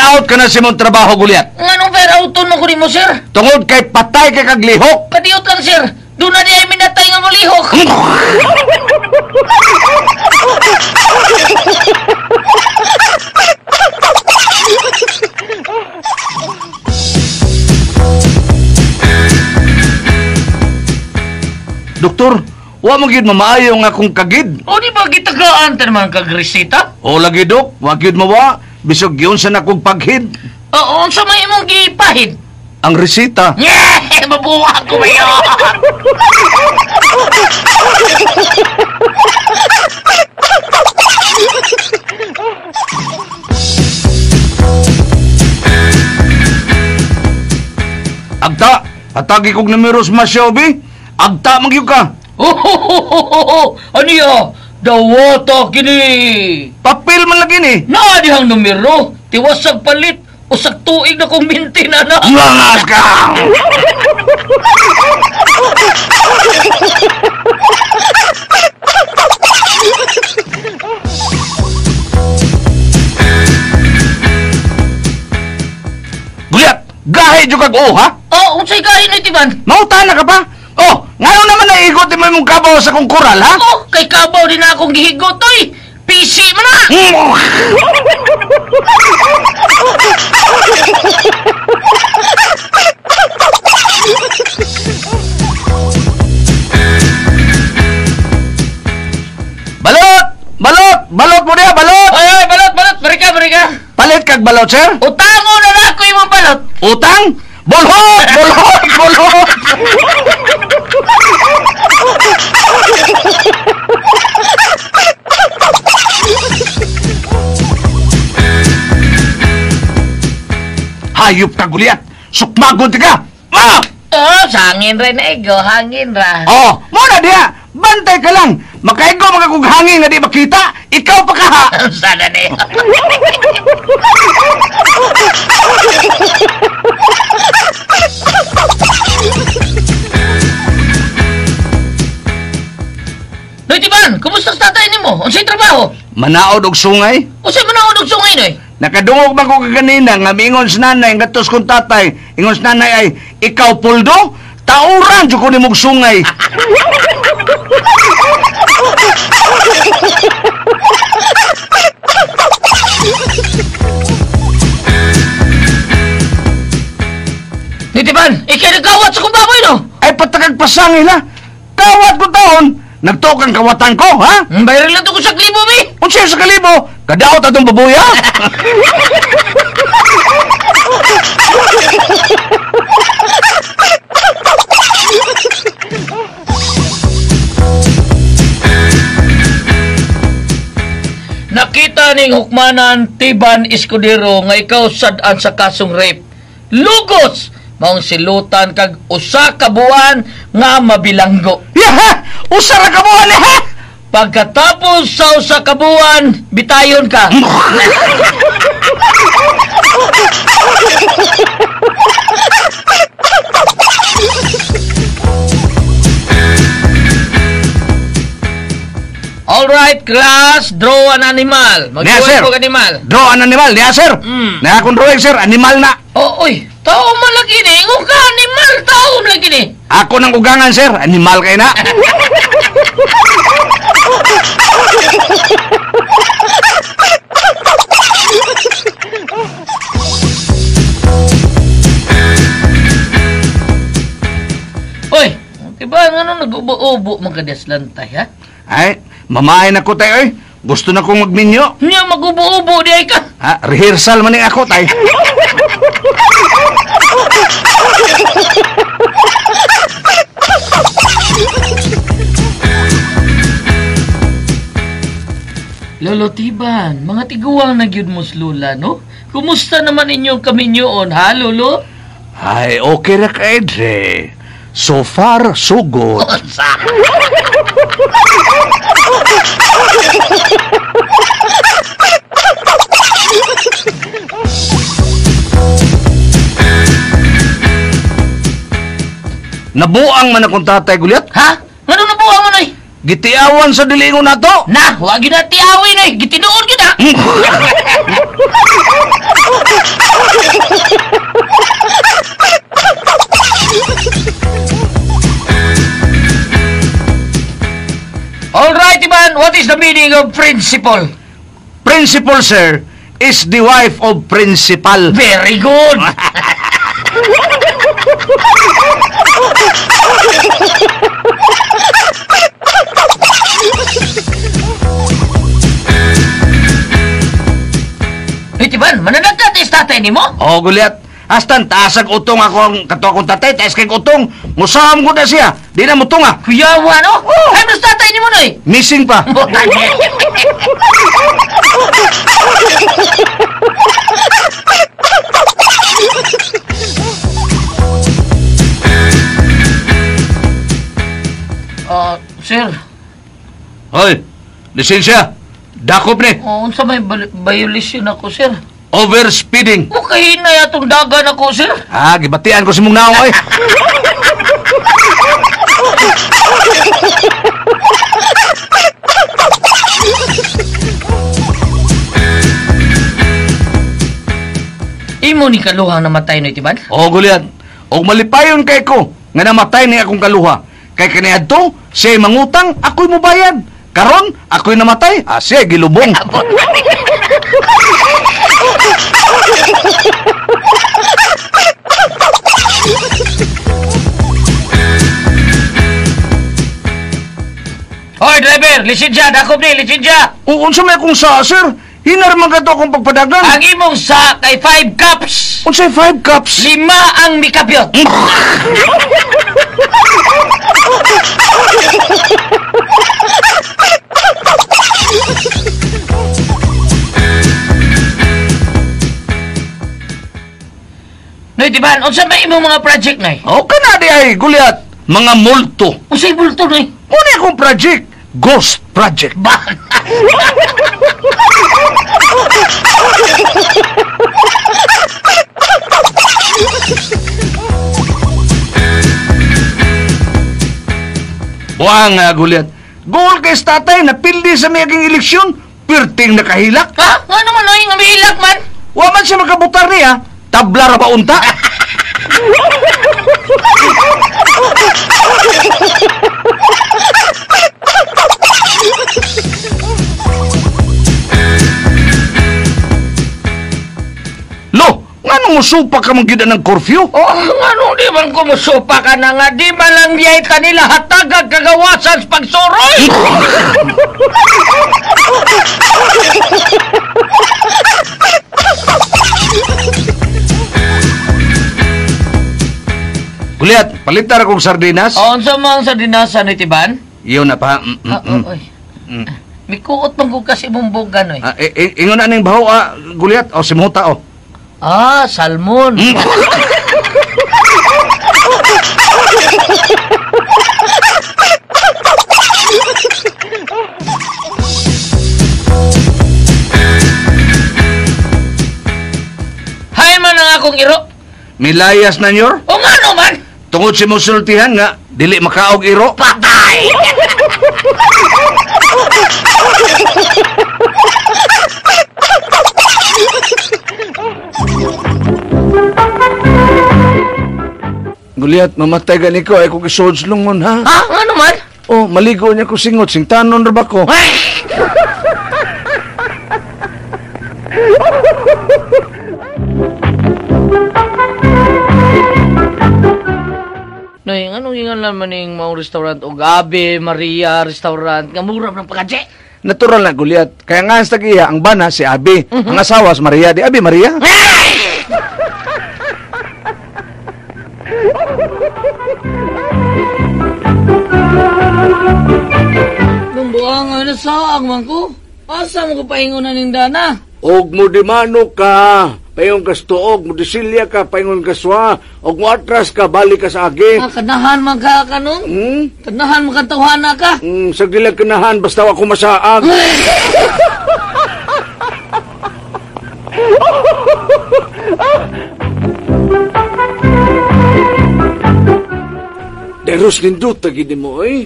out ka na sa imong trabaho, Gulyat. Nganong fire out mo ko nimo, sir? Tungod kay patay kay kaglihok. Kadiot lang, sir. Doon na di ay minatay nga mulihok. Doktor, wa mo gyud mamaayo nga akong kagid. O di ba gitagaan ta naman kag reseta? O lagi dok, wa gyud mawa. Bisag giun sa nakong paghid. Oo, unsa may imong gipahid? Ang resita. Yeah, mabuwag ko mayon. Agta, hatagi kog numero sa Masyobi. Agta man gyud ka. Oh, ano ya? Dawata kini. Papel man lagi ni. Naa dihang numero. Tiwasag palit. Usag tuig na kong minti na na. Langas ka! Gulyat, gahi jud kag o, ha? Oh, unsay gahi ni Tiban? Mauta na ka pa? Oh, ngayon naman naigot mo imong kabaw sa kong koral, ha? Oh, kay kabaw din na akong gihigot, oy. PC man na! Balot! Balot! Balot mo niya! Balot! Ay, ay, balot, balot! Barika, barika! Palit kag balot, sir? Utango na na ako imong balot! Utang? Bolhot! Bolhot! Bolhot! Hayop ka, Gulyat! Sukmagon ka! Ma! Oh, sangin ra na ego, hangin ra. Oh, muna diha! Bantay ka lang! Makaigo mga kung hangin nga di makita, ikaw pa kaha! Sana ni. Noy, Tiban, kumusta sa tatay nimo? Unsay trabaho? Manaod og sungay? Unsay manaod og sungay, Noy? Nakadungog man ko kaganina nga miingon sa nanay, nga tos kong tatay, ingon sa nanay ay, ikaw puldo? Tauran jud ko nimog sungay. Noy, Tiban, ikay nagkawat sa kong baboy, no? Ay patakag pasangil ha. Kawat ko taon, nagtukang kawatan ko, ha? Bayar lang to ko sa klibo, mi. Unsa sa kalibo? Kadaot atong babuya? Nakita ning hukmanan Tiban Escudero nga ikaw sad-an sa kasong rape. Lugos! Maong silutan kag usa ka buwan nga mabilanggo. Yaha! Usa ra ka buwan ha! Pagkatapos sa usa ka buwan, bitayon ka. All right, class, draw an animal. Niya, sir. Mag-draw kog animal. Draw an animal, niya sir. Mm. Niya akong drawing sir, animal na. Oh, oy, tao man lagi ni. Ingon ka animal, tao man lagi ni. Ako nang ugangan sir, animal kay na. Oy, diba nga nag-ubo-ubo man ka lantay, ha? Ay, mamaay na ko tay oy. Gusto na kong magminyo. Nya mag-ubo-ubo di ay ka. Ha, rehearsal man ni ako tay. Lolo Tiban, mga tiguang na gyud mo lula, no? Kumusta naman inyong kaminyoon, ha, Lolo? Ay, okay ra kay Dre. So far, so good. Unsa? Nabuang man akong tatay, Gulyat. Ha? Ngano nabuang man oy? Gitiawan sa dilingon nato. Na, wa gyud na tiawin oy, gitinuod gyud na. All right, Ivan, what is the meaning of principle? Principal, sir, is the wife of principal. Very good. Hey, Tiban, mananagkat is tatay ni mo? Oh, Goliath. Astan, taasag utong ako ang kato akong tatay, taas kay utong. Musaham ko na siya. Di na mo tunga. Kuyawa, no? Oh. Ay, mas tatay ni mo, noy. Missing pa. Sir, Hoy, lisensya. Dakop ni. oh, unsa may violation ako, sir? Overspeeding. Okay na yatong dagan ako, sir. Ah, gibatian ko si mong naong, oy. Imo ni kaluhang namatay no, Tiban? Oh, Goliath. Og malipayon kay ko nga namatay ni akong kaluha. Kay kaniadto, siya mangutang, ako'y mubayad. Karon, ako'y namatay, ah, siya gilubong. Hoy, driver, lisensya, dakop ni, lisensya. O, unsa may akong sa, sir? Hinar man kato akong pagpadagan. Ang imong sa kay 5 cups. Unsay 5 cups? 5 ang mikapyot. Noy, Tiban, unsa may imong mga project, Noy? O, kana di ay, Goliath. Mga multo. Unsay bulto, Noy? Muna akong project. Ghost Project. Ba? Buang, Goliath. Goal kay tatay, napildi sa miyaging eleksyon. Pirting nakahilak. Ha? Nga naman, Noy? Nga mihilak man? Wa man siya makabutar niya. Tabla ra ba unta? Lo, ngano musupa ka man gyud ng curfew? Oh, ngano di man kumusupa ka na nga, di man lang diyay kanila hatagag kagawasan sa pagsuroy! Goliath, palitar akong sardinas. Oh, unsa man sa dinasan ni Tiban? Iyon na pa. Ah, oy. Mikuot man ko kasi imong bugan, oy. Ah, ingon na ning baho, ah, Goliath. O, simuta, oh. Ah, salmon. Hay man ang akong iro. Milayas na nyor? O nga no man. Tungod si musultihan nga, dili makaog iro. Patay! Goliath, mamatay gani ko, ay kong isuod lungon, ha? Ha? Nga naman? Oh, maligo niya ko singot, singtanon ra ba ko? Ay! Noy, anong ingan lang maning maong restaurant o Gabi, Maria restaurant, nga mura ng pagkadye. Natural na, Goliath. Kaya nga sa tagiya, ang bana si Abi. Ang asawa si Maria. Di Abi, Maria? Nung buang na saag man ko, asa mo ko paingon na ning dana? Og mo dimano ka, paingon ka sa tuog, mo disilya ka, paingon ka swa, og mo atras ka, balik ka sa agi. Ah, kanahan man ka kanong? Hmm? Kanahan man ka tawhana ka? Sa dilag kanahan, basta ako masaag. Deros nindot, tagidi mo, eh.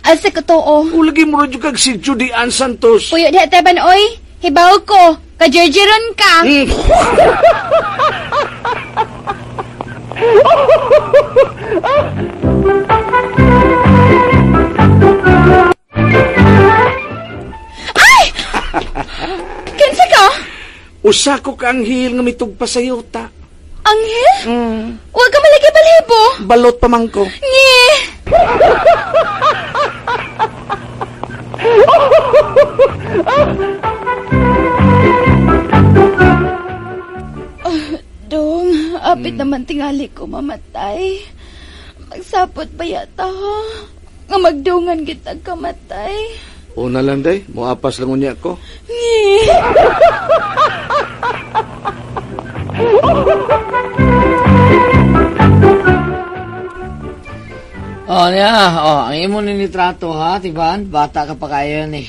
Asa ka too? Ulagi mo rin yung kag si Judy Ann Santos. Puyo diha taban, oy. Hibaw ko. Kajerjeron ka. Ay! Kinsa ka? Usa ko ka anghel nga mitugpa sa yuta. Anghel? Wa ka malagi balhibo. Balot pa man ko. Ngi. Ah, Dong, apit naman tingali ko mamatay. Magsapot ba yata ha? Nga magdungan kita kamatay. Una lang day, moapas lang unya ko. Ngi. Oh, niya. Oh, ang imo ni nitrato ha, Tiban. Bata ka pa kayo ni.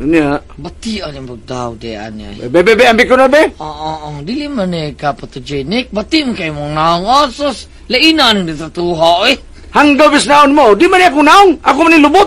Niya. Bati ang magdaw di anya. Be, be, be, ambi ko na be. Oo, oo, dili man eh ka photogenic. Bati mo kay mong naong osos. Laina ang nitratuha eh. Hanggaw bis naon mo, di man ako naong, ako man ni lubot.